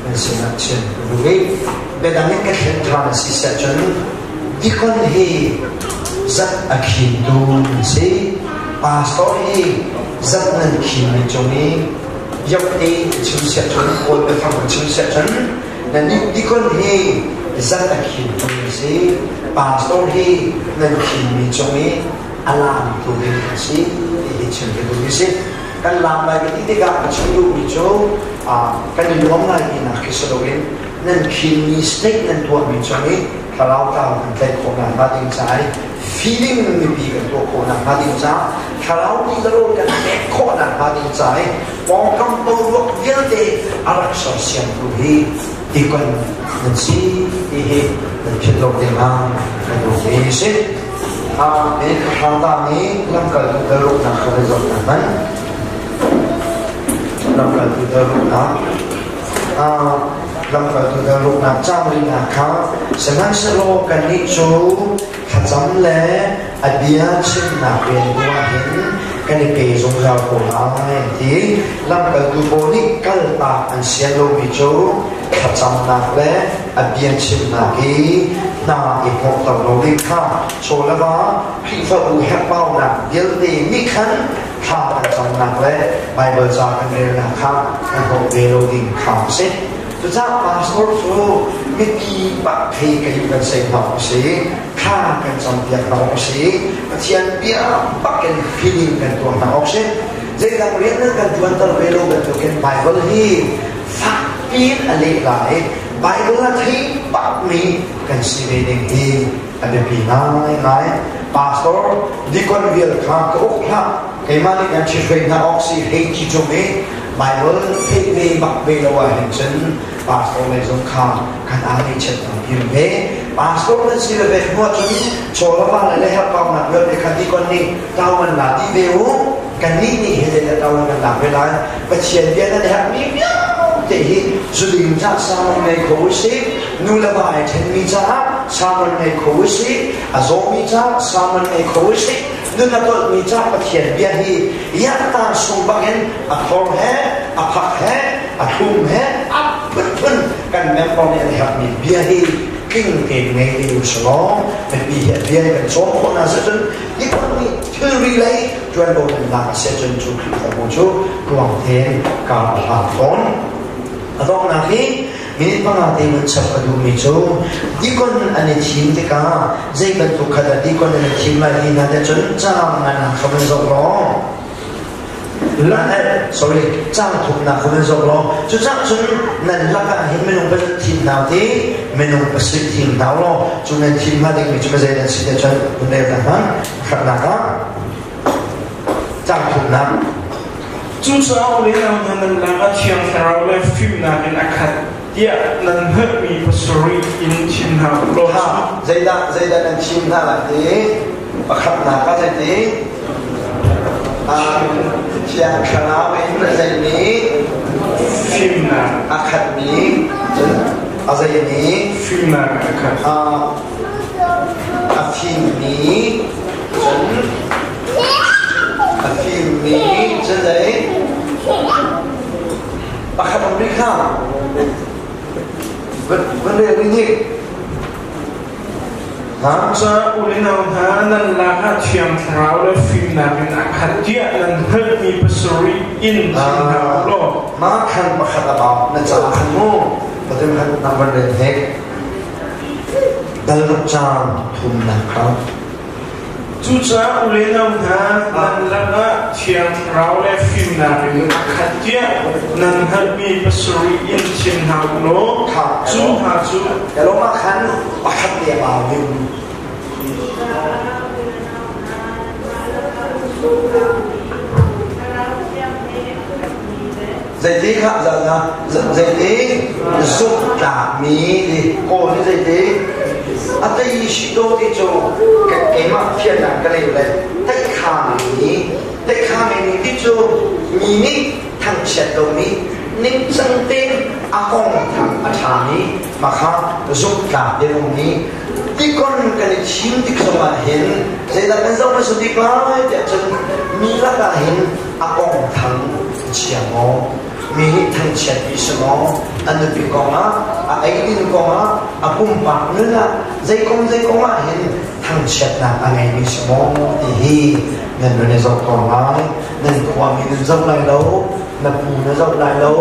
nan sinah chim ka duh i biadang in ka thlen ṭhan a si siah cun deacon hi zat a khintu an si. Pastor hi zat nan khinmi cung i yokte chim siah cun, Kawl biafang in chim siah cun, nannih deacon hi zat a khintu an si, pastor hi nan khinmi cung i a laamtu ding an si ti hi chim ka duhmi si. Kan laam lai ka ti tikah ka chim duhmi cu kan i nuam lai tinak khi si loin nan khinmi snake nan tuahmi cung i thlarau tlau kan tlaih khawh nakhnga ding ca i feeling mipi kan tuah khawh nakhnga ding ca, thlarau ti le rawl kan pek khawh nakhnga ding ca i pawngkam boruak vialte a rak sersiamtu hi tikon nan si ti hi nan philh lo ding ah kan duhmi si. Amen. Hrangtang i lamkaltu daruknak kha va zoh hna hmanh. Lamkaltu daruknak. Lamkaltu daruknak cang rihnak kha sihmanhsehlaw kannih cu thlacam le a bia chimnak rian tu ah hin kan i pe zungzal ko lai ti. Lamkaltu pawl nih kaltak an sian lomi cu thlacamnak le a bia chimnak hi hna i hnawhter lo ding kha chaw le va Khrihfabu herhbaunak vialte nih khan thla kan camnak le Baibal ca kan relnak kha an hnawh ve lo ding kha a si. Cucaah pastor cu mipi pak thei ka kan sei hna awk a si, thla kan campiak hna awk a si, Pathian bia bak in feeling kan tuah hna awk si. Zeidang rian nan kan ṭuanter ve lo bantukin Bible hi fakpi in a leh lai. Bible a thei bakmi kan si ve ding hi a biapi ngaingai. Pastor dikon vial kha ka uk hlah. Keimah nih kan ṭhithruai hna awk si hei ti ṭung i Bible theih ve bak ve lo ahhin cun pastor lei zong kha kan aa ngeihchiat tampi ve. Pastor nan si le ve hnu ahcun chaw le va le le herhbaunak vialte kha dikon nih tauan la dih ve u. Kannih nih hi zeidah tauan kan lak ve lai. Pathian bia nan herhmi vialte hi zuding cah sermon ngei kho u sih, nu le va ai ṭhenmi caah sermon ngei kho u sih, a zawmi caah sermon ngei kho u sih, nun a tolhmi ca Pathian bia hi iahta sung bangin a thor he, a phak he, a thlum he, a phunphun kan member nih an herhmi bia hi tling tein ngei ve u selaw mipi hi a bia kan cawm khawh hna sicun ikon nih thilri lei ṭuanvo nan lak a si ahcun cu Khrihfabu cu tluang tein kar a hlang fawn. A donghnak hi Minute 5 te vun chap ka duhmi cu dikon an i thim tikah zei bantuk kha dah dikon an i thim lai ti hna te cun caang ngan kha vun zoh law sorry caang thumnak kha vun zoh law cucah cun nan lakah hin minung pasarih thim hna ti minung pasarih thim hna law cu nan thim hnga dingmi cu zei nan si te cun vun rel ta hmang hraknak ah caang thumnak. Cucaah u le nau hna, nan lakah Thiang Thlarau le fimnak in a khat tiah nan hngalhmi pasarih in thim hna u law. Ha, zeidah zeidah nan thim hna lai ti? Pakhatnak ah zeiti? Thiang Thlarau in a zeimi? Fimnak. A khatmi, cun a zeimi? Fimnak a khat. A fimmi, cun A fimmi cu zei? Pakhat um rih kha. Van rel rih hnik. Ha? Ca u le nau hna, nan lakah Thiang Thlarau le fimnak in a khat tiah nan hngalhmi pasarih in thim hna u law. Mah khan pakhat a bau. Na ca khan mu. Pathum khan nang van rel hnik. Dal ruk caan thumnak kha. Cucaah u le nau hna, nan lakah Thiang Thlarau le fimnak in a khat tiah nan hngalhmi pasarih in thim hna u law cu hna cu Kalawm ah khan pakhat te a bau ding. Zeiti kha zeiti zumhtlakmi ti kawl hi zeiti a tei si do ti cu keimah fiannak ka nei le teihkhami teihkhami ning ti cu mi nih thangchiat lomi ningcang tein a kong thang a ṭhami makha zumhtlak dingmi tikon kan i thim tik zongah hin zeidah kan zoh hmasa bik lai tiah cun mi lakah hin a kong thang chia maw? Mi nih thangchiatmi si maw? A nupi kongah, a eidin kongah, a pumpak nun ah, zei kong zei kong ah hin thangchiatnak a ngeimi si maw ti hi nan nun i zoh tawn lai. Nan khuami nan zoh lai lo, na pu na zoh lai lo,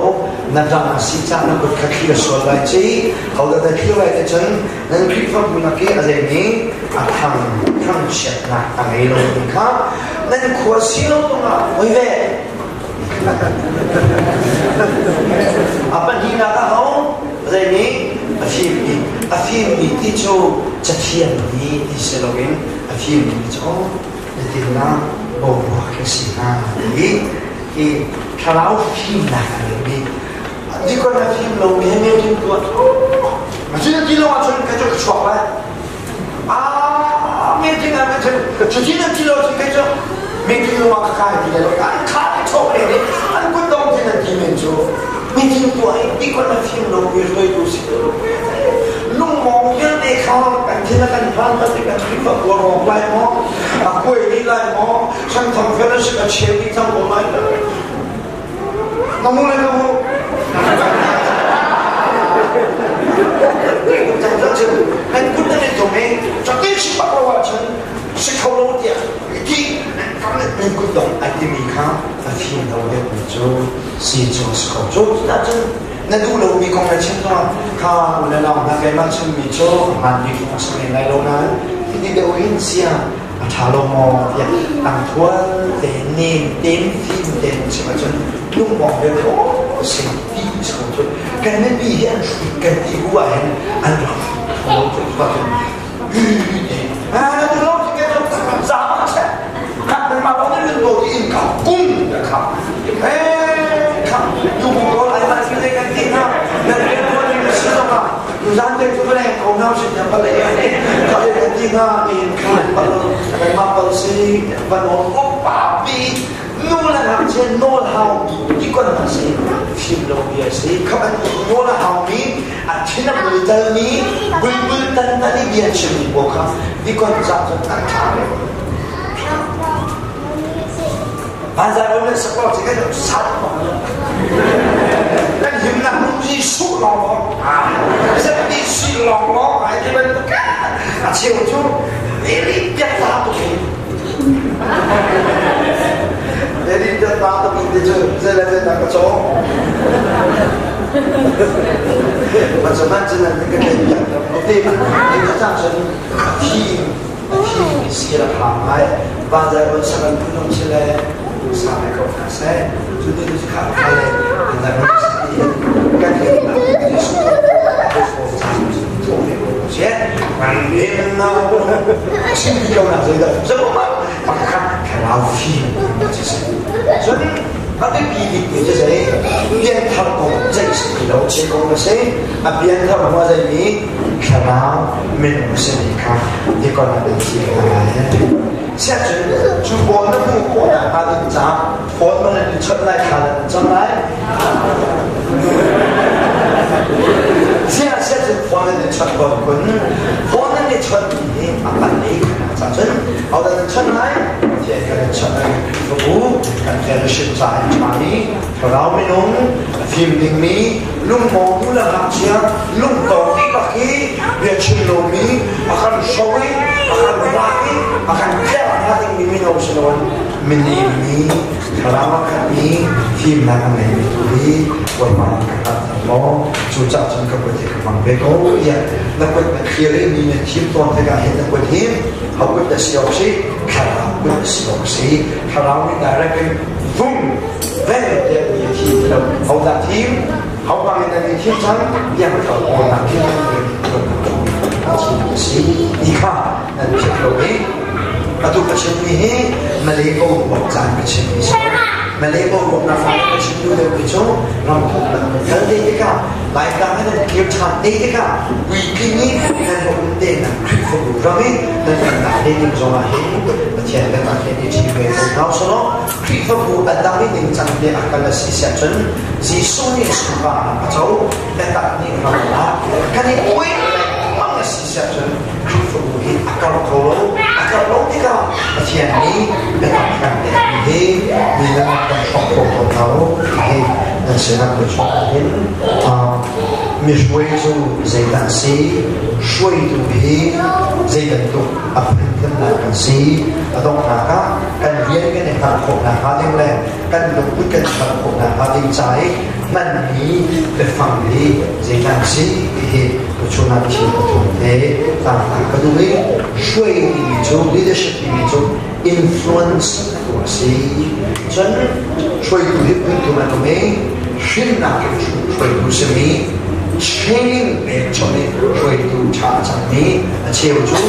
na ṭang a si cah na kut kha thlir sual lai ci. Hodah na thlir lai te cun nan Khrihfabu nak i a zeimi a thang thangchiatnak a ngei lo ding kha nan khua si lo ah oi ve. A pahnihnak a ho zeimi a fimmi a fimmi ti cu cathiammi ti si loin a fimmi cu zeitindah boruak hi si hnga ti hi thlarau fimnak a ngeimi dikon a fim lomi he meeting tuah ma cu ti lo ahcun ka cu ka chuak lai ah meeting ah ka cu ti na ti lo cun kei cu meeting lo ah ka kai ti lo an kha ti chok le ne an kut dong ti nan ti men cu meeting tuah i dikon a fim lomi hruaitu si lungmawng vialte kha kan thin a kan phan ti kan Khrihfa bu a rawk lai maw a kuai dih lai maw Chanthang Fellowship a cheu dih cang ko lai Kamu le kamu. Kan kut nan i tum i cakei si bak lo ahcun si kho lo tiah ti nan kut dong a timi kha a fim lo deuhmi cu si cu a si ko cu. Cucun. Na duh lomi kong na chim zongah kha u le nau hna keimah chimmi cu hmaanmi kong a si men lai lo nain hiti deuh hin sia a ṭha lo maw tiah tangthual tein nem tein fim tein chim ahcun lungmawng vialte aw si ti si ko cu kan mipi hi an hrut kan ti bu ah hin an rak lo cu cun Nu le ngakchia nawl haumi ti kon hna si fim lo bia si khap an nawl a haumi a thin a bultalmi bulbul tan i bia chimmi pawl kha dikon za cun an ṭha ve. Vanzai le sakor ci kan sat kan himnak hmun Jesuh lawng lawng ZBC lawng lawng ai ti bantuk a cheu cu very biak ta tuk in very biak ta tuk in ti cu zei le zei ka cawng Macam-macam nan kan nei piak te ni ka cang cun a thi a thi mi si la phang ai vanzai on sakan phunung si le sa le ko hna seh cu ti cu kha kha le vanzai on kan hin na Sim ko na zei dah zama pakhat thlarau fim cun a biapi bikmi cu zei pianthar kong ceih si ti lo chin kong a si a pianthar hma zeimi thlarau minung simi kha dikon ah nan si siah cun cu pawl na hmuh khawh nakhnga ding caah phone man in chawnh lai thla nan cam lai siah siah cun phone nan in chawnh tawn kun phone nan i chawnh mi hi a pan lei cah cun hodah nan chawnh lai Pathian kan in chawnh lai Khrihfabu kan fellowship ca in ṭhami thlarau minung a fim dingmi lungmawng nu le ngakchia lungtawng dihlak hi bia chim lomi a kan hro i a kan lak i a kan tlerh hnga dingmi mino si loin minemmi thlarau a khatmi fimnak a ngeimi tu hi Bawipa nih ka hngalh maw cucaah cun ka kut hi ka hmang ve ko tiah na kut na thlir i mi na thim tawn tikah hin na kut hi ho kut na si awk si thlarau kut na si awk si thlarau nih direct in vung ven tiah mi a thim ti lo ho dah thim ho bang in an i thim cang tiang ko nak thim a si ti kha nan philh lo i atu ka chimmi hi Malay ko bok caan ka chimmi si Malay ko bok na fa ka chim duh deuh mi cu ram thum nan kal te tikah Laitlang in nan kir ṭhan te tikah puitling i nan va um te nan Khrihfabu ram i nan kan te ding zongah hin Pathian kan tak hin i ṭhi ve ko hna usalaw Khrihfabu a dang i ningcang te a kal a si siah cun Jesuh nih sunparnak a co biatak nih ram ah kan i uai lengmang a si siah cun Khrihfabu hi a karh kho lo a karh lo tikah Pathian nih biatak kan pekmi hi mi nan kan hrawk kho ko hna u hi nan sinah kan chuah hin mi hruai cu zeidah a si hruaitu hi zei bantuk a phunphunnak kan si a donghnak ah kan rian kan i hngalh khawh nakhnga ding le kan lungput kan hngalh khawh nakhnga ding ca i hmanmi biafang hi zeidah a si ti hi tuchun ah thil pathum te tlangtlak ka duh i hruai timi cu leadership timi cu influence tu a si cun hruaitu hi phunthum an um i hrinnak in hruaitu simi training pek chom i hruaitu ṭha a cangmi a cheu cu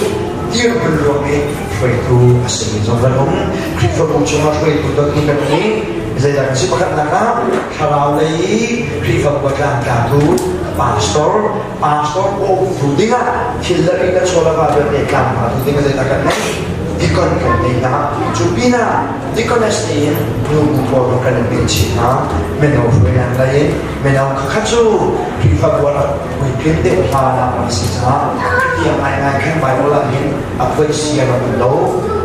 dirhmun ruang i hruaitu a simi zong kan um Khrihfabu chungah hruaitu dot kan i zeidah kan si pakhatnak ah thlarau lei i Khrihfabu a tlangtlatu pastor pastor bawmtu dingah thil le ri le chaw le va vialte tlangtlatu ding zeidah kan nei dikon kan nei hna cu pinah deaconess tiin nubu pawl kan in pek chih hna mino hruainak lei in mino khakha cu Khrihfabu ah rak puitlin deuh hlan ah an si caah tiang ngaingai khan Bible ah hin a phoisi a rak um lo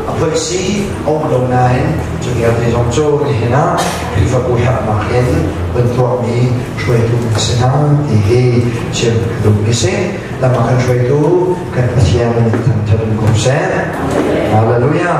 a phoisi a um lo nain cu vialte zong cu nihin ah Khrihfabu herhnak in vun tuahmi hruaitu kan si hna ti hi chim ka duhmi si lam a kan hruaitu kan Pathian in thangṭhat um ko seh. Hallelujah.